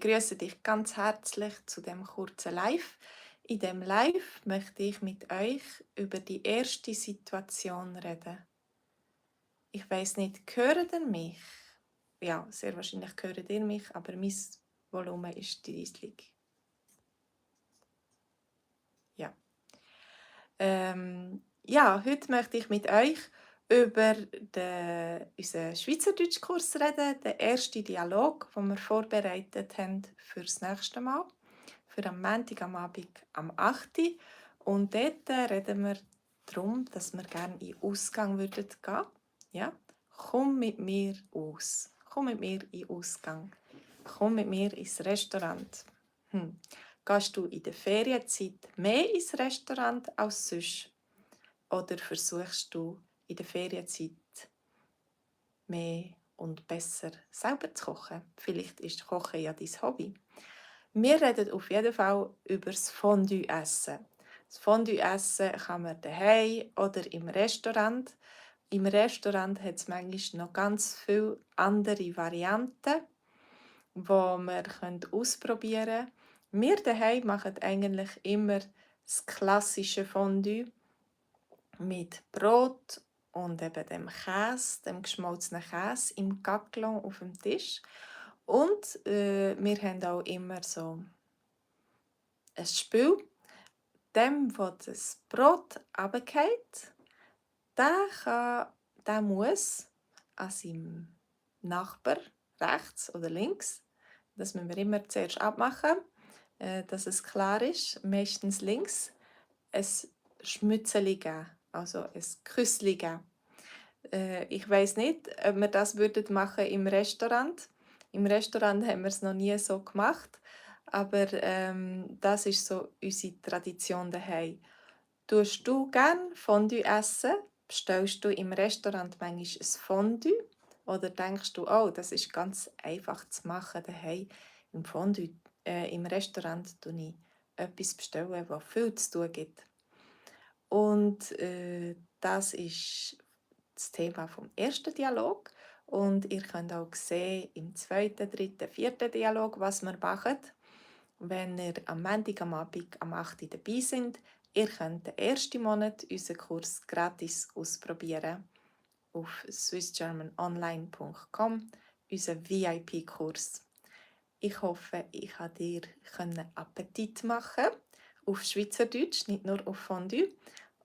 begrüße dich ganz herzlich zu dem kurzen Live. In dem Live möchte ich mit euch über die erste Situation reden. Ich weiß nicht, hört ihr mich? Ja, sehr wahrscheinlich hört ihr mich, aber mein Volumen ist riesig. Ja. Ja, heute möchte ich mit euch über unseren Schweizerdeutschkurs reden, den ersten Dialog, den wir vorbereitet haben für das nächste Mal, für am Montag am Abend am 8. Uhr. Und dort reden wir darum, dass wir gerne in den Ausgang gehen würden. Ja? Komm mit mir aus. Komm mit mir in den Ausgang. Komm mit mir ins Restaurant. Gehst du in der Ferienzeit mehr ins Restaurant als sonst? Oder versuchst du in der Ferienzeit mehr und besser selber zu kochen? Vielleicht ist Kochen ja dein Hobby. Wir reden auf jeden Fall über das Fondue-Essen. Das Fondue-Essen kann man daheim oder im Restaurant. Im Restaurant hat es manchmal noch ganz viele andere Varianten, die wir ausprobieren können. Wir daheim machen eigentlich immer das klassische Fondue mit Brot und eben dem Käse, dem geschmolzenen Käse im Gackelon auf dem Tisch. Und wir haben auch immer so ein Spiel. Dem, wo das Brot runterfällt, der muss an seinem Nachbar rechts oder links, das müssen wir immer zuerst abmachen, dass es klar ist, meistens links, ein Schmützeli geben, also ein Küssli geben. Ich weiß nicht, ob wir das machen im Restaurant. Im Restaurant haben wir es noch nie so gemacht, aber das ist so unsere Tradition daheim. Tust du gerne Fondue essen? Bestellst du im Restaurant manchmal ein Fondue? Oder denkst du, oh, das ist ganz einfach zu machen daheim im Fondue? Im Restaurant bestelle ich etwas, das viel zu tun gibt. Und das ist das Thema vom ersten Dialog. Und ihr könnt auch sehen im zweiten, dritten, vierten Dialog, was wir machen. Wenn ihr am Montag am Abend am 8. Uhr dabei seid, ihr könnt den ersten Monat unseren Kurs gratis ausprobieren auf swissgermanonline.com, unseren VIP-Kurs. Ich hoffe, ich konnte dir Appetit machen auf Schweizerdeutsch, nicht nur auf Fondue.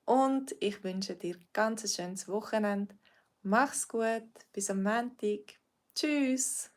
Und ich wünsche dir ganz ein schönes Wochenende. Mach's gut, bis am Montag. Tschüss!